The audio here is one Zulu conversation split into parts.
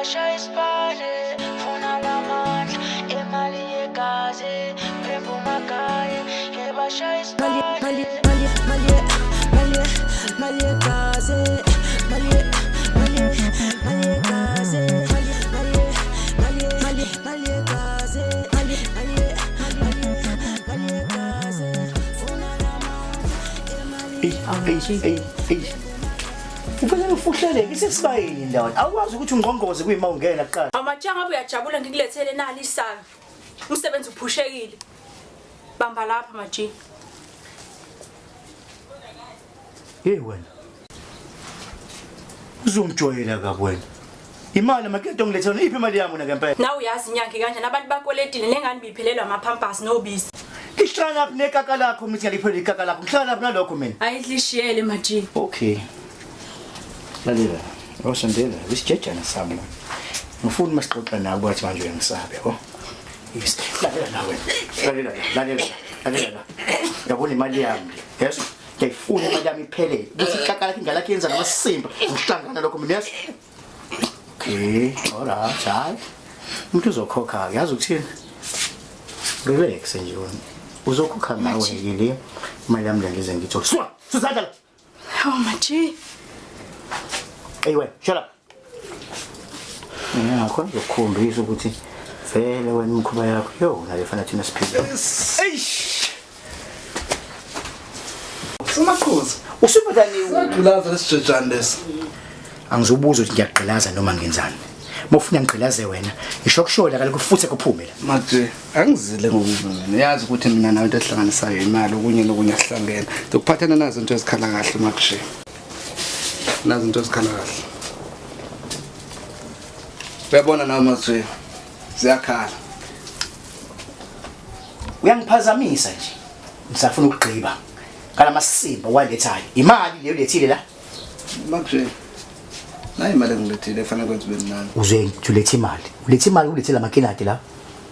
Yebasha isipane funa lamandla imali yegazi phembu magaye yebasha isipane mali mali mali mali mali yegazi mali mali mali yegazi mali mali mali mali mali yegazi mali mali mali mali yegazi funa lamandla imali. Ey, ey, ey. Ufanele ufuhleleke isesibayeni ndawo. Awukwazi ukuthi ungqongqoze kuyima ungena kuqala. Amatshanga ngabe uyajabula ngikulethele nali isaka. Umsebenzi uphushekile. Bamba lapha maji. Hey wena. Uzongijwayela kabi wena. Imali maketo ngilethela iphi imali yami wena ngempela? Nawe uyazi inyanga kanjani abantu bakweletile nengane biphelelwa ama-pampers nobisi. Ngihlala laphi nekaka lakho mithi ngiyaliphela ikaka lakho. Ngihlala laphi nalokho mina. Ayidlishiyele maji. Okay. Lalela. Awusondela, isijejana sami. Ngifuna masixoxa nawe kwathi manje uyangisabe, yabo. Yes. Lalela la wena. Lalela la, lalela la, lalela la. Yabona imali yami le. Yes. Ngiyayifuna imali yami iphelele. Ukuthi ikaka lakho ingane yakho yenza namasimba. Ngihlangana lokho mina, yes. Okay, alright, hayi. Umuntu uzokhokha, yazi ukuthini? Relax nje wena. Uzokhokha nawe ke le imali yami le ngize ngithole. Suka, suzandla la. Oh maji. Hey wena, shut up. Yeah, khona ngizokukhombisa ukuthi vele wena imikhuba yakho yo nale fana thina siphila. Eish. Somaqhuzu. Usubhekani Sagqilaza lesijejane lesi. Angizubuza ukuthi ngiyagqilaza noma ngenzani. Mawufuna ngigqilaze wena, ngisho kushola kaloku futhi kuphume la. Manje angizile ngokuza mina. Yazi ukuthi mina nawe into ehlanganisayo imali okunye nokunye asihlangene. Ngikuphathana nazo into ezikhala kahle manje. Nazo into ezikhala kahle. Uyabona nawe manje ziyakhala. Uyangiphazamisa nje. Ngisafuna ukugqiba. Kalamasimba walethayo. Imali leyo lethile la. Manje nayi imali engilethile efanele kwenza ube mnandi. Uze ulethe imali. Ulethe imali ulethele amakinati la.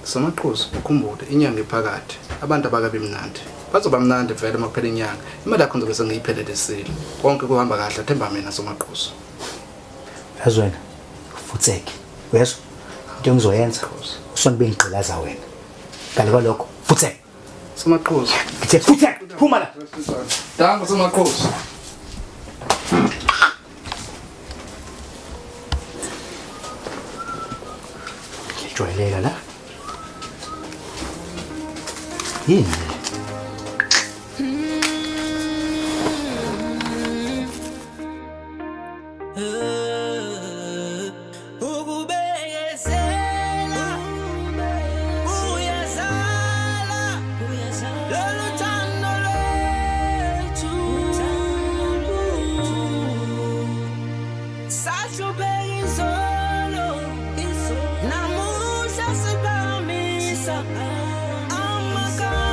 Somaqhuzu ukhumbule inyanga iphakathi. Abantu abakabi mnandi. Bazoba mnandi vele uma kuphela inyanga. Imali yakho ngizobe sengiyiphelelisile. Konke kuhamba kahle themba mina Somaqhuzu. Yazi wena futseke. Uyezwa? Into engizoyenza usona bengigqilaza wena. Ngale kwalokho futseke. Somaqhuzu. Ngithe futseke phuma la. Danko Somaqhuzu. Ngijwayeleka la. Yini le? Ukubekezela uyazala lolu thando lwethu sahlupheka izolo namuhla siphakamisa amakhanda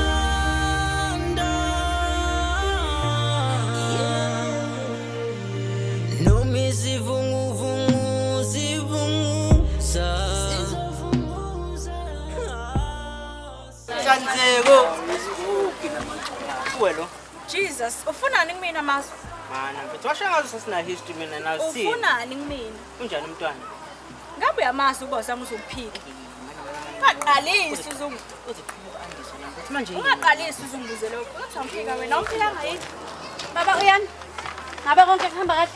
noma isivunguvungu sivunguza. Nhlanzeko. Uwe lo. Jesus, ufunani kumina Masu? Mana mfethu washo ngazo sasina history mina nawe si. Ufunani kumina? Unjani umntwana? Ngabe uyamazi uba usami uzokuphika. Ungaqalisi uzungu. Uziqhamuka andiswa la mfethu manje. Ungaqalisi uzungibuze lokho. Uthi awumphika wena, awumphikanga yini? Baba uyani? Ngabe konke kuhamba kahle?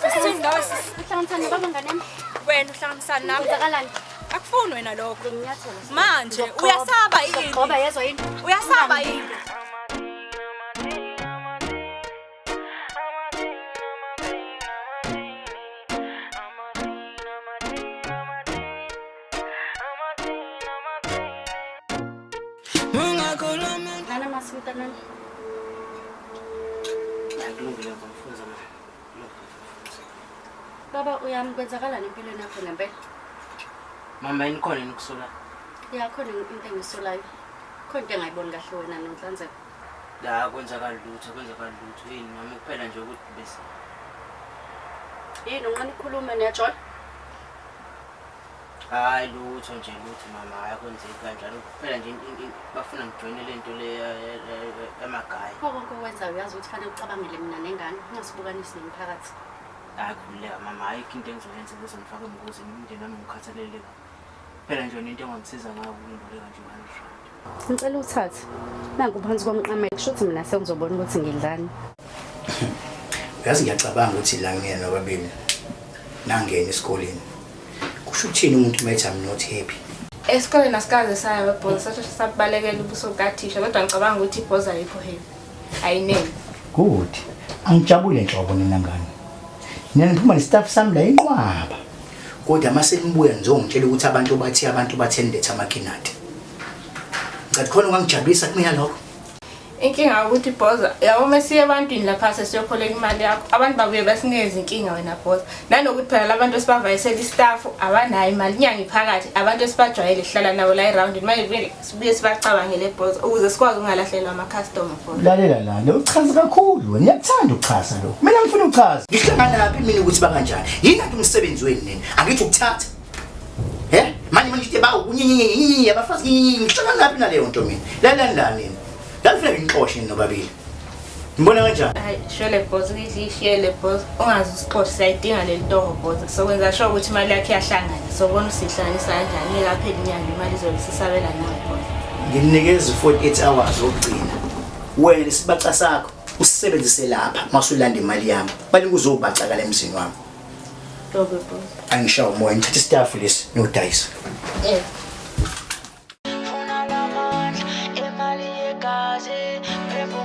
Sisithini ngawe sisi? Uhlanganisani nobaba ngane yami? Wena uhlanganisani nami. Kwenzakalani? Akufuni wena lokho. Nginyathela. Manje uyasaba yini? Ngizokugxoba yezwa yini? Uyasaba yini? Lala masi mntanami. Kulungile ngomfunza mama. Baba uyami kwenzakalani empilweni yakho ngempela? Mama yini khona yini kusola? Ya khona into engisolayo. Khona into engayiboni kahle wena noNhlanzeko. La kwenzakala lutho, kwenzakala lutho. Yini mama kuphela nje ukuthi bese. Yini unqena ukukhuluma niyajola? Hayi lutho nje lutho mama, hayi kwenzeki kanjalo. Kuphela nje bafuna ngijoyine le nto le yamagayi. Pho konke okwenzayo uyazi ukuthi fanele ucabangele mina nengane, ungasibukanisi nomphakathi. Hayi khululeka mama, ayikho into engizoyenza ezongifaka engozini, umndeni wami ngikhathalele kabi. Phela nje into engangisiza ngayo ukungiboleka nje R100. Ngicela uthathe. Nanku phansi komqamelo kusho ukuthi mina sengizobona ukuthi ngidlani. Uyazi ngiyacabanga ukuthi la ngiyena nobabili nangena esikoleni. Kusho ukuthini umuntu methi I'm not happy? Esikoleni asikaze saya webhoza sasheshe sabalekela ubuso bukathisha kodwa ngicabanga ukuthi ibhoza ayikho happy. Ayineli. Good. Angijabule nhlobo nina ngane. Nina niphuma nestaff sami la inqwaba. Kodwa mase nibuya nizongitshela ukuthi abantu bathe niletha amakinati. Ngicathi khona ungangijabulisa kumina lokho. Inkinga ukuthi bhoza yabo mesiye ebantwini lapha sesiyokholeka imali yakho abantu babuye basinikeze inkinga wena bhoza nanokuthi phela labantu esibavayisela istaff abanayo imali inyanga iphakathi abantu esibajwayele sihlala nabo la eroundini manje vele sibuye sibacabangele bhoza ukuze sikwazi ukungalahlelwa ama-customer bhoza. Lalela la, lo uchaza kakhulu wena. Ngiyakuthanda ukuchaza lo. Mina ngifuna ukuchaza. Ngihlangana laphi mina ukuthi bakanjani? Yini kanti umsebenzi wenu nina? Angithi ukuthatha. He? Manje manje nje bawu kunyenyenye abafazi ngihlangana laphi naleyo nto mina. Lalani la nina. La ngifuna ngixoshe nina nobabili. Ngibona kanjani? Hayi shwele bhoza ukuyishiyele bhoza ungaze usixoshe siyayidinga leli toho bhoza sokwenza sure ukuthi imali yakhe iyahlangana sobona usihlanganisa kanjani ingekapheli inyanga imali izobe isisabela nawe bhoza. Nginikeza 48 hours okugcina. Wena lesibaca sakho usisebenzise lapha masulanda imali yami. Bali kuzobacakala emzini wami. Tobe bhoza. Angishawa umoya ngithatha istaff lesi nodayisa. Eh. Funa lamandla emali yegazi phepha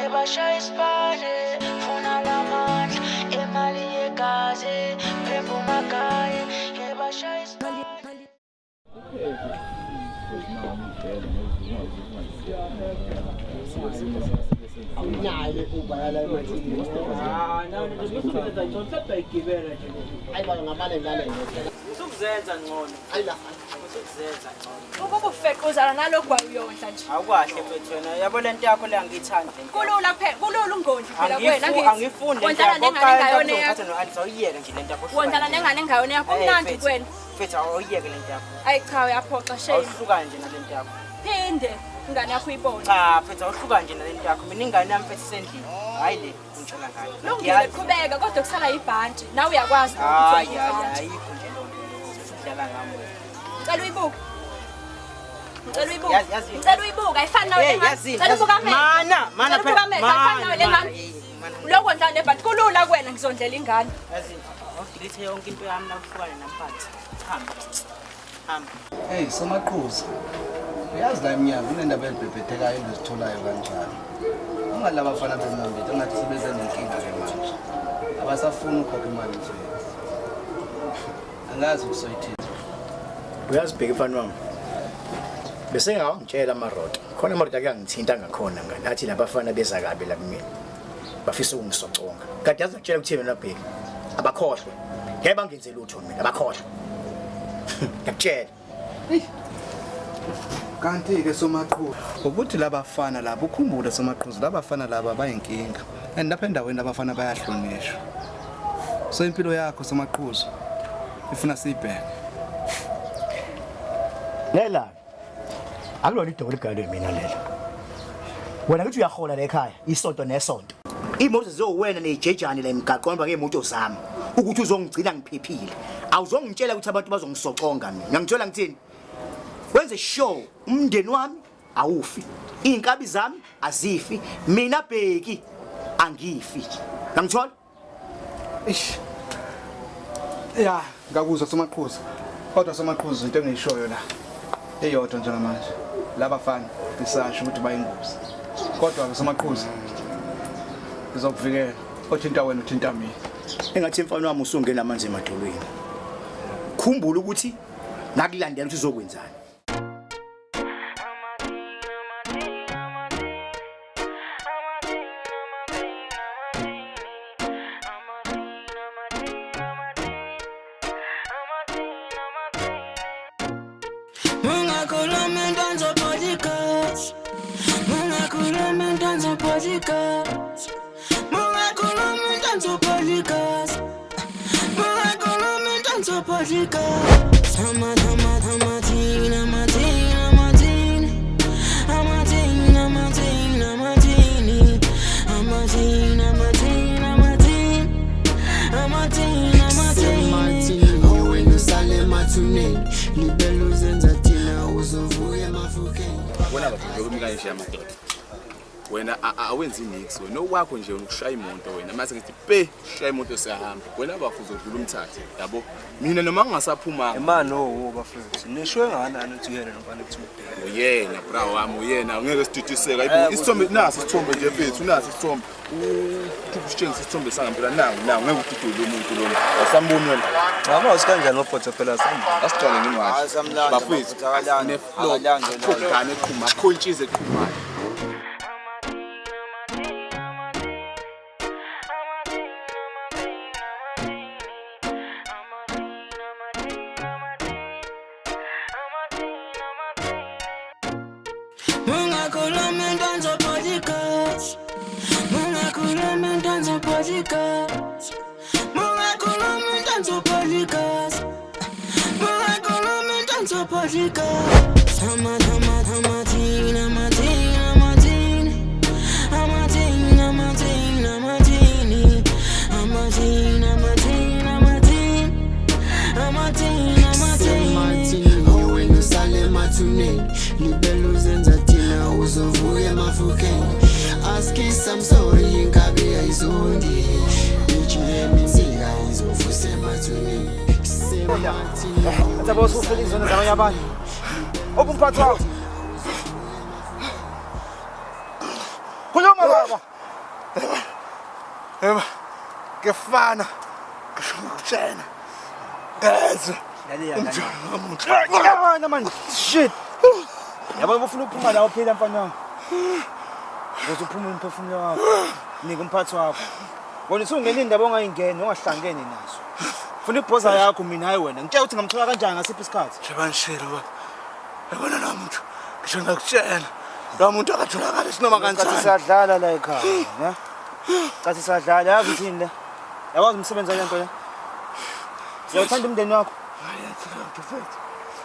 ebashaya isipale funa lamandla emali yegazi phepha ebashaya isipale. Usukuzenza ngcono. Usukuzenza ngcono. Ukubufequzana nalogwayi uyondla nje. Awukahle mfethu wena. Yabo lento yakho le angiyithandi. Kulula phela, kulula ungondli phela kuwena angithi. Angifundi lento Wondlana yakho. nengane engayona yakho. No-anti awuyiyeke nje lento yakho. Wondlana nengane engayona yakho kumnandi kuwena. Mfethu awuyiyeke lento yakho. Ayi cha uyaphoxa shame. Awuhlukane nje nalento yakho. Phinde ingane yakho uyibone. Cha mfethu awuhlukane nje nalento yakho. Mina ingane yami mfethu isendlini. Hayi le ngitshela ngayo. Lungile qhubeka kodwa kusala ibhantshi. Nawe uyakwazi lokho Hayi ukuthi hayi ibhantshi. ayikho nje loo nto. Usudlala ngami wena. Ngicela uyibuke. Ngicela uyibuke. Yazi- yazi- Ngicela uyibuke ayifani nawe Hey, lengane. yazini, Ngicela ubuke yazini. amehlo. Mana, mana Ngicela ubuke phela, amehlo ayifani nawe mana, lengane. mana. Lokondla nebhantshi kulula kuwena ngizondlela ingane. Yazi, awudelete yonke into yami la uhlukane namphansi. Hamba. Hamba. Hey, Somaqhuzu. Uyazi la emnyango kunendaba elibhebhethekayo engizitholayo kanjalo. Ungalaba abafana bezimambili engathi sebeze nenkinga ke manje. Abasafuni ukukhokha imali mfethu. Angazi ukusoyithini. Uyazibheka mfana wami. Bese ngawangitshela amaroto. Khona amaroto ake angithinta ngakhona ngani. Athi labafana beza kabi la kumina. Bafisa ukungisoconga. Kade yazi ngitshela ukuthi mina bheki. Abakhohlwe. Ngeke bangenze lutho mina, abakhohlwe. Ngiyakutshela. Kanti ke Somaqhuzu, ukuthi labafana laba ukhumbule Somaqhuzu labafana laba bayinkinga. And lapha endaweni labafana bayahlonishwa. So impilo yakho Somaqhuzu ifuna siyibheke. Lela. Akulona idoko ligalwe mina lela. Wena ngithi uyahola la ekhaya isonto nesonto. Imoto zizowena nezijejane la emgaqweni ngeemoto zami ukuthi uzongigcina ngiphephile. Awuzongitshela ukuthi abantu bazongisoconga mina. Ngiyangithola ngithini? Wenze sure umndeni wami awufi. Izinkabi zami azifi. Mina Bheki angifi. Ngangithola? Eish. Ya, ngakuzwa Somaqhuzu. Kodwa Somaqhuzu into engiyishoyo la. Eyodwa njengamanje. Labafana ngisasho ukuthi bayingozi. Kodwa ke Somaqhuzu ngizokuvikela. Othinta wena uthinta mina. Engathi mfana wami usungena amanzi emadolweni. Khumbula ukuthi ngakulandela ukuthi uzokwenzani. Mungakhuluma into nzopodicast. Mungakhuluma into nzopodicast. Mungakhuluma into nzopodicast. Mungakhuluma into nzopodicast. I'm a, I'm a, I'm a teen, I'm a teen, I'm a teen. I'm a teen, I'm a teen, I'm a teen. I'm a teen, I'm a teen, I'm a teen. kanje madoda. Wena awenzi nix wena okwakho nje ukushaya imoto wena mase ngithi pe shaya imoto siyahamba wena bafuzo udlula umthathe yabo mina noma ngingasaphuma Imani owo bafethu nisho enganani uthi uyena nomfana kuthiwa ubheka uyena bra wami uyena ngeke sididiseke ayibo isithombe nasi isithombe nje mfethu nasi isithombe usitshengisa isithombe sangempela nawu nawu ngeke udidule umuntu lona asamboni wena Cha mazi kanjani mafutha phela sami asiqale ngemali Hayi, samlanda, bafethu mafutha, akalanda, ne-flow akalanda lona. akho eqhuma akho intshizi eqhumayo. Mungakhuluma intanzo podcast. Mungakhuluma intanzo podcast. Mungakhuluma intanzo podcast. Mungakhuluma intanzo podcast. I'm a, I'm a, I'm a teen, I'm a teen, I'm a teen. I'm a teen, I'm a teen, I'm a teen. I'm a teen, I'm a teen, I'm a teen. I'm a teen, I'm a teen. Semathini wena usale emathuneni libele uzenza thina uzovuka emafukeni askis I'm sorry inkabi ayizondi ijime insika izovusa emathuneni semathini Athi bosufela izono zabanye abantu. Obumphathi wakho. Khuluma baba. Yebo kefana ngisho ngikutshena ngezwe Lalela man. Shit. Yabo ufuna ukuphuma la uphila mfana wami. Uzothi uphume umphefumulo wakho. Nika umphathi wakho. Wena usungena indaba ongayingeni ongahlangene nazo. Funa ibhoza yakho mina hayi wena. Ngitshela ukuthi ngamthola kanjani ngasiphi isikhathi. Njengoba baba yabona lo muntu ngisho ngakutshela lo muntu akatholakali sinoma Cathi kanjani sadlala la ekhaya, ne? Cathi sadlala yazi uthini le? Yawazi umsebenzi wale nto le? Uyawuthanda umndeni wakho?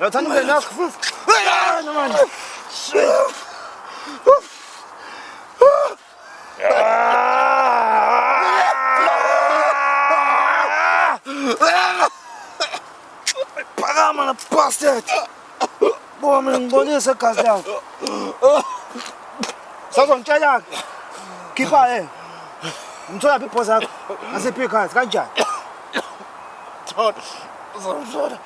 Uyawuthanda umndeni wakho? Hayi man. Phakama na bastard. Bo mina ngibonise igazi lakho. Sazongitshela khipha Umthola phi ibhoza yakho? Ngasiphi ikhathi kanjani? Thola uzomthola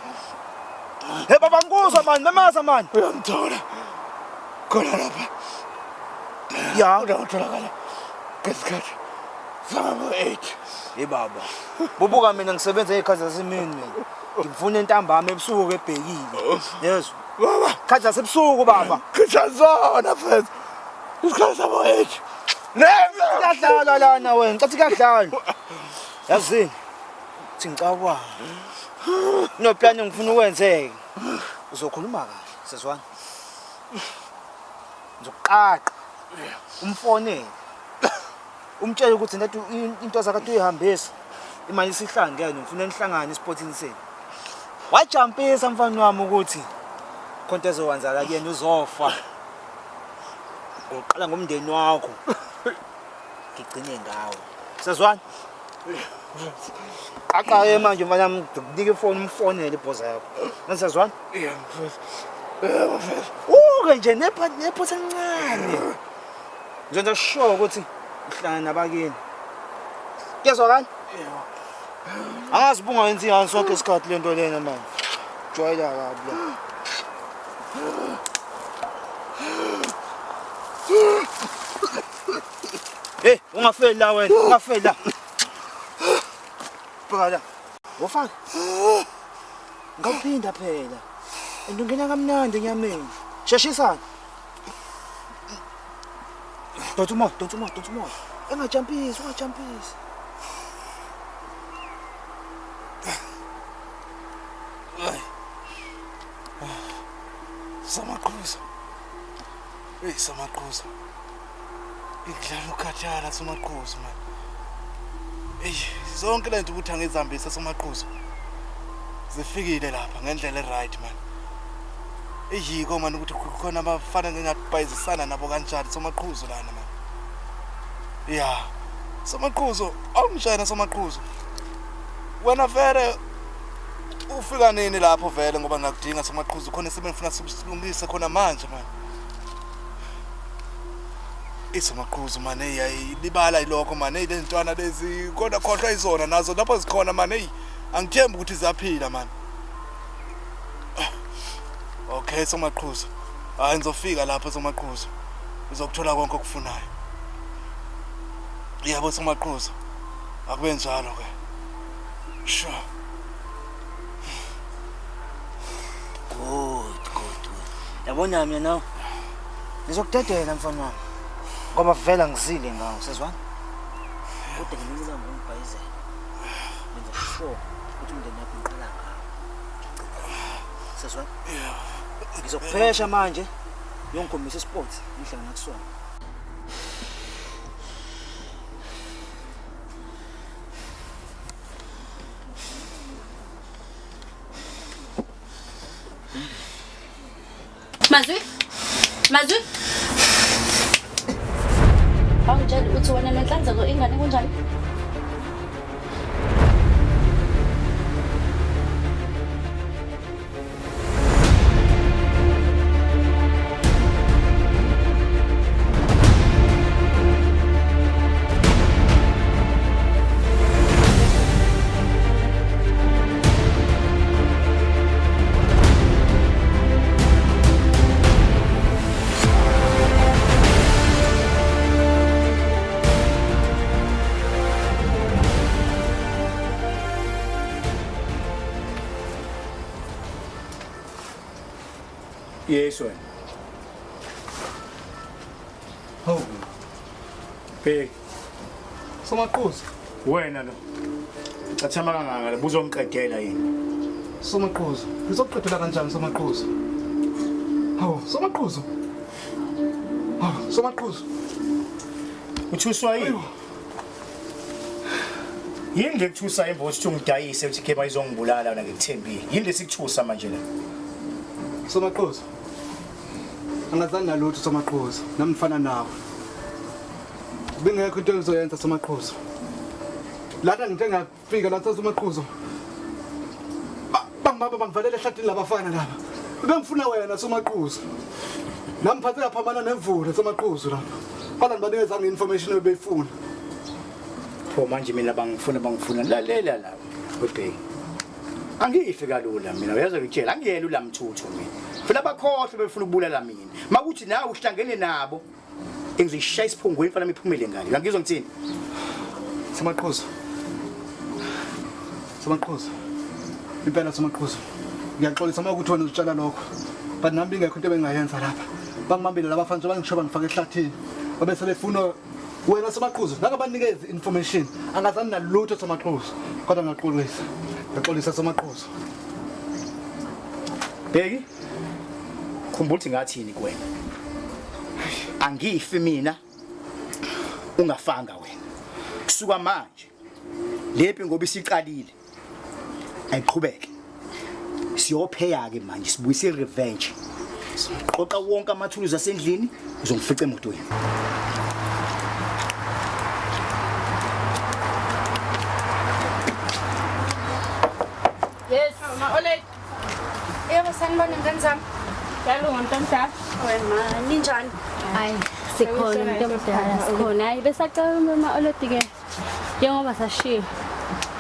Hey baba ngikuzwa mani, memaza mani. Uyamthola khona lapha Ya. uyatholakala ngesikhathi sangabo-8 Hey baba. Bubuka mina ngisebenza ezikhathi zasemini mina. Ngimfuna entambama ebusuku ebhekile. Yezwa. Baba Khathi zasebusuku baba. ngisho zona mfethu isikhathi sabo-8 Kuyadlalwa lana wena, cathi kuyadlalwa. Yazini. Thi ngicabanga. No plan engifuna ukwenzeke. Uzokhuluma kahle, sezwana. Ngizokuqaqa. Umfonele. Umtshele ukuthi ntathu into zakade uyihambisa. Imali isihlangene, ngifuna nihlangane esipotini senu. Wajampisa mfana wami ukuthi khonto ezokwenzakala kuyena uzofa. Uqala ngomndeni wakho. Ngigcine ngawe. Sezwana? Aqake manje mfana wami ngikunika ifoni umfonele ibhoza yakho. Ngisazwana? Yeah mfethu yebo mfethu Uke nje nephutha encane. Ngizenza sure ukuthi uhlangana nabakini. Kuyezwakala? Yebo. Angazi ubungayenzi ngani sonke isikhathi lento lena manje. Jwayela kabi la. Hey, ungafeli la wena, ungafeli la. Bheka la. Wofaka. Ngawuphinda phela. And ungena kamnandi enyameni. Sheshisana. Donsa umoya, donsa umoya, donsa umoya. Engajampisi, ungajampisi. Samaqhuza. Hey Samaqhuza. Ngidlala ukhathala Samaqhuza man. Ey zonke lento ukuthi angizihambise Samaqhuza. Zifikile lapha ngendlela eright man. Eyiko man ukuthi khona abafana ngingabayizisana nabo kanjani Samaqhuza lana man. Yeah. Samaqhuza awungishayena Samaqhuza. Wena vele ufika nini lapho vele ngoba ngakudinga Samaqhuza khona isimo engifuna silungise khona manje man. Isomaqhuzu mane hey libala ilokho mane hey lezintwana lezi kodwa khohlwa izona nazo lapho zikhona mane hey angithembi ukuthi ziyaphila mane. Okay Somaqhuzu. Hayi ngizofika lapho Somaqhuzu. Uzokuthola konke okufunayo. Yebo Somaqhuzu. Akube njalo ke. Sure. Good, good, good. Yabona mina nawe. Ngizokudedela mfana wami. Ngoba vele angizile ngawo, sezwana? Kodwa ngelinye ilanga ungibhayizela. Ngenza sure ukuthi umndeni wakho ngiqala ngawo. Sezwana? Ngizokuphesha manje. Uyongikhombisa isports ngihlangana kusona. Mazwi? Mazwi? Awungitshela ukuthi wena nenhlanzeko ingane kunjani? Yes wena. Hawu. Bheki. Somaqhuzu. Wena lo. Cathama kangaka la buzongiqedela yini? Somaqhuzu. Ngizokuqedela kanjani Somaqhuzu? Hawu, Somaqhuzu. Hawu, Somaqhuzu. Uthuswa yini? Yini le kuthusa emva kokuthi ungidayise uthi khema izongibulala wena ngikuthembile. Yini lesikuthusa manje la? Somaqhuzu. Angazani nalutho Somaqhuzu, nami ngifana nawe. Bingekho into engizoyenza Somaqhuzu. Lana ngithe ngafika la Somaqhuzu. Bangibamba bangivalela ehlathini labafana laba. Bengifuna wena Somaqhuzu. Nami phathe yaphambana nemvula Somaqhuzu lapha. Kodwa ngibanikeza nge-information ebeyifuna. Pho manje mina bangifuna lalela la webheki. Angifi kalula mina uyezwa ngitshela angiyela ulamthuthu mina. Funa bakhohlwe befuna ukubulala mina. Makuthi nawe uhlangene nabo engizoyishaya isiphongweni mfana miphumele ngale. Uyangizwa ngithini? Somaqhuzu. Somaqhuzu. Impela Somaqhuzu. Ngiyaxolisa uma ukuthi wena uzitshela lokho. But nami bingekho into ebengayenza lapha. Bangibambile labafana nje bangisho bangifaka ehlathini. Babe sebefuna wena Somaqhuzu nakabanikeza information. Angazani nalutho Somaqhuzu. Kodwa ngiyaxolisa. Ngiyaxolisa Somaqhuzu. Bheki. Khumbula ukuthi ngathini kuwena. Angifi mina ungafanga wena. Kusuka manje lempi ngoba isiqalile ayiqhubeke. Siyopheya ke manje sibuyise revenge. Qoqa wonke amathuluzi asendlini uzongifica emotweni. Yes, ma Olet. Yebo sanibona ngane zami. Yalunga mntomdala. Owe ma, ninjani? Hayi, sikhona mntomdala, sikhona. Hayi besacela uma Olodi ke njengoba sashiya.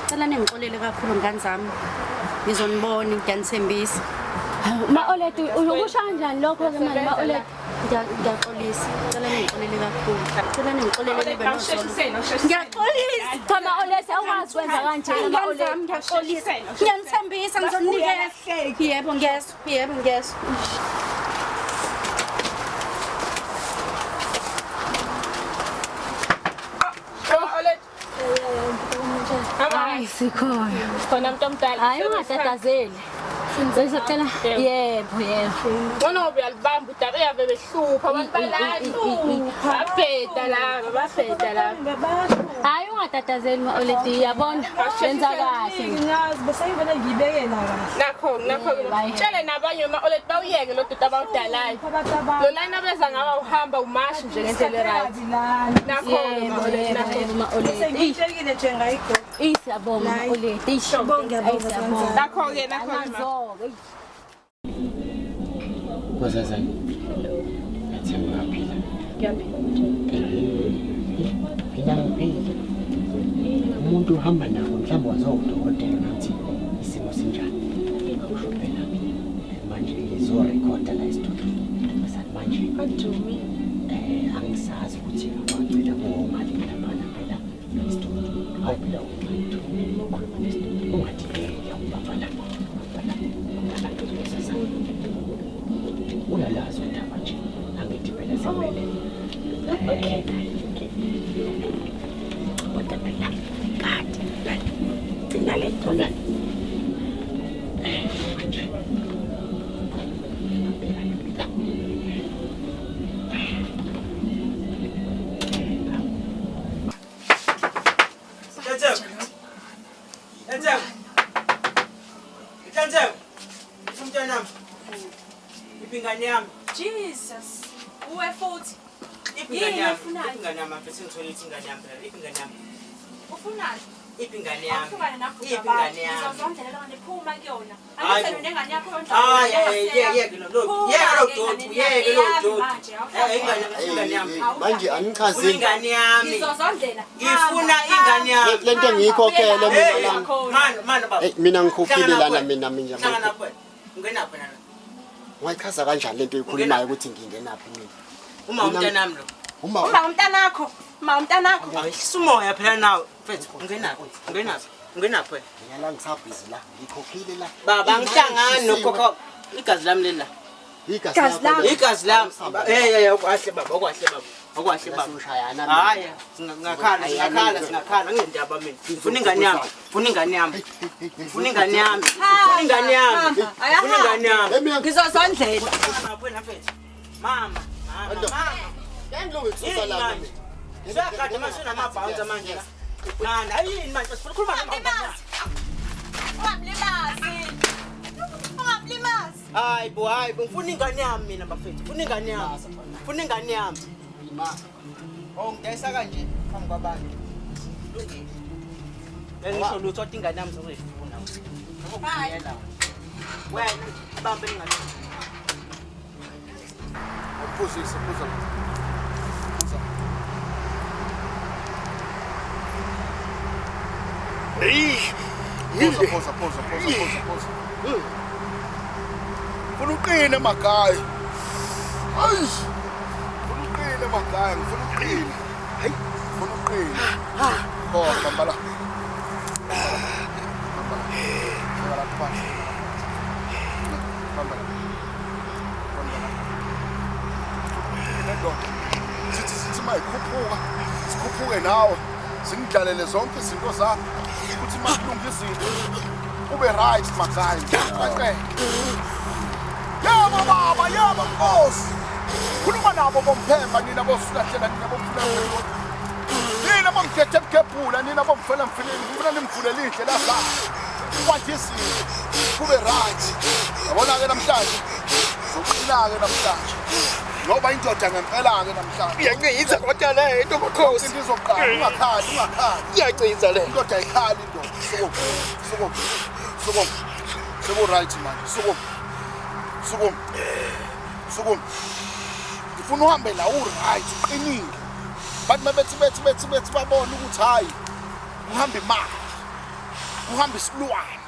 Cela ningixolele kakhulu ngane zami. Ngizonibona ngiyanithembisa. Ma Oledi ukusho kanjani lokho ke manje ma Oledi? Ngiyaxolisa. Cela ningixolele kakhulu. Cela ningixolele nibe nozolo. Ngiyaxolisa. Cha ma Oledi awukwazi kwenza kanje ma Ngane zami Oledi. ngiyaxolisa. Ngiyanithembisa ngizonikeza. Yebo ngiyezwa. Yebo ngiyezwa. Hayi sikhona. Khona mntomdala. Hayi ungatatazeli. Besacela yebo yebo. Ngcono ngoba uyalibamba udaba uyave behlupha abantu bayahlupha. Babheda laba, babheda laba. Hayi ungatatazeli ma Oledi yabona wenza kahle. Ngiyazi bese ngivele ngiyibekela kahle. Nakho nakho tshele nabanye ma Oledi bawuyeke lo doda abawudalayo. Lo line abeza ngawa uhamba umashi nje ngendlela right. Nakho Yebo ma Oledi yebo nakho. yebo ma Bese Oledi. ngiyitshelile nje ngayigoqa. Eyi siyabonga ma Oledi. Siyabonga, ngiyabonga. Nakho ke nakho ke ma. Anzo. Nkosazana. Ngathemba uyaphila. Ngiyaphila majini. Mina ngiphila. Umuntu uhamba nabo mhlawumbe wazowudokotela ukuthi isimo sinjani. Kusho phela manje ngizorekhoda la estudio. Manje Adumi. Angisazi ukuthi wagcina kuwomalini laphana phela estudio. Hayi phela ungadumi uma ukhuluma nestudio. Ungadineki ubamba la. Bamba la. Uyalazi udaba nje. Angithi phela sekumele. Okay. Kodwa phela kade gcina le nto la. Manje. Jesus, uwe futhi. Ingane yami, ingane yami mfethu ngithole ithi ingane yami phela, ingane yami. Ufunani? Iphi ingane yami? Awuhlukane nakho Iphi ingane yami? Ngizozondlela lona phuma kuyona. Hayi Angithi nengane yakho yondla. Hayi, yeke lo yeke lo doti, yeke lo doti. Ingane ingane yami. Manje anichazeli. Ingane yami. Ngizozondlela. Ngifuna ingane yami. Lento engiyikhokhele mina lana. Mani, mani baba. Hey mina ngikhokhile lana mina mina. Hlangana lapho. Ungenaphi nana? Ungayichaza kanjani lento oyikhulumayo ukuthi ngingenaphi mina? Uma umntanami lo. Uma umntanakho, uma umntanakho. Ayihlisa umoya phela nawe. Mfethu, ungenaphi? Ungenaphi? Ungenaphi wena? Mina la ngisabhizi la, ngikhokhile la. Baba angihlangani nokhokho. Igazi lami leli la. Igazi lakho. Igazi lami. Hey hey okwahle baba, okwahle baba. Okwahle baba. Hayi, singakhala, singakhala, singakhala ngendaba mina. Ngifuna ingane yami. Ngifuna ingane yami. Ngifuna ingane yami. Ngifuna ingane yami. Ngifuna ingane yami. Ngizozondlela. Mama mfethu. Mama, mama, mama. Ngilungisa la mina. Siyagada manje namabhounce manje la. Nana, ayini manje sifuna ukukhuluma namabhounce. Ungamlimazi. Ungamlimazi. Hayi bo, hayi bo, ngifuna ingane yami mina bafethu. Ngifuna ingane yami. Ngifuna ingane yami. Oh, ngidayisa kanje phambi kwabantu. Lungile. Bengisho lutho kodwa ingane yami ngizoyifuna. Ngiyela. Wena ibambe ingane. Uphuzise, phuza. Phuza. Hey! Phuza, phuza, phuza, phuza, phuza. Ngifuna uqine magayi. Ayi! Ngifuna uqine magayi, ngifuna uqine. Hayi, ngifuna uqine. Oh, bamba la. Bamba la. Bamba la phansi. Bamba la. Bamba la. Ndoda. Sithi sithi mayikhuphuka, sikhuphuke nawe. Singidlalele zonke izinto zakho. Ukuthi makulunga izinto ube right magayi. Qaqe. Yebo baba, yebo Nkosi. Khuluma nabo bomphemba nina bosulahlela nina bomfula. Nina bomthethe emkhephula nina bomfela mfileni ngifuna nimvulele indlela zakho. Kwathi izinto kube right. Yabona ke namhlanje. Uzoqina ke namhlanje. Ngoba indoda ngempela ke namhlanje. Iyanciza kodwa le into makhosi. Into izoqala ungakhali ungakhali. Iyanciza le. Indoda ayikhali indoda. Sukum. Sukum. Sukum. Seku right manje. Sukum. Sukum. Sukum. Ngifuna uhambe la u right uqinile. Bathi mabethi bethi bethi bethi babone ukuthi hayi uhamba imali. Uhamba isilwane.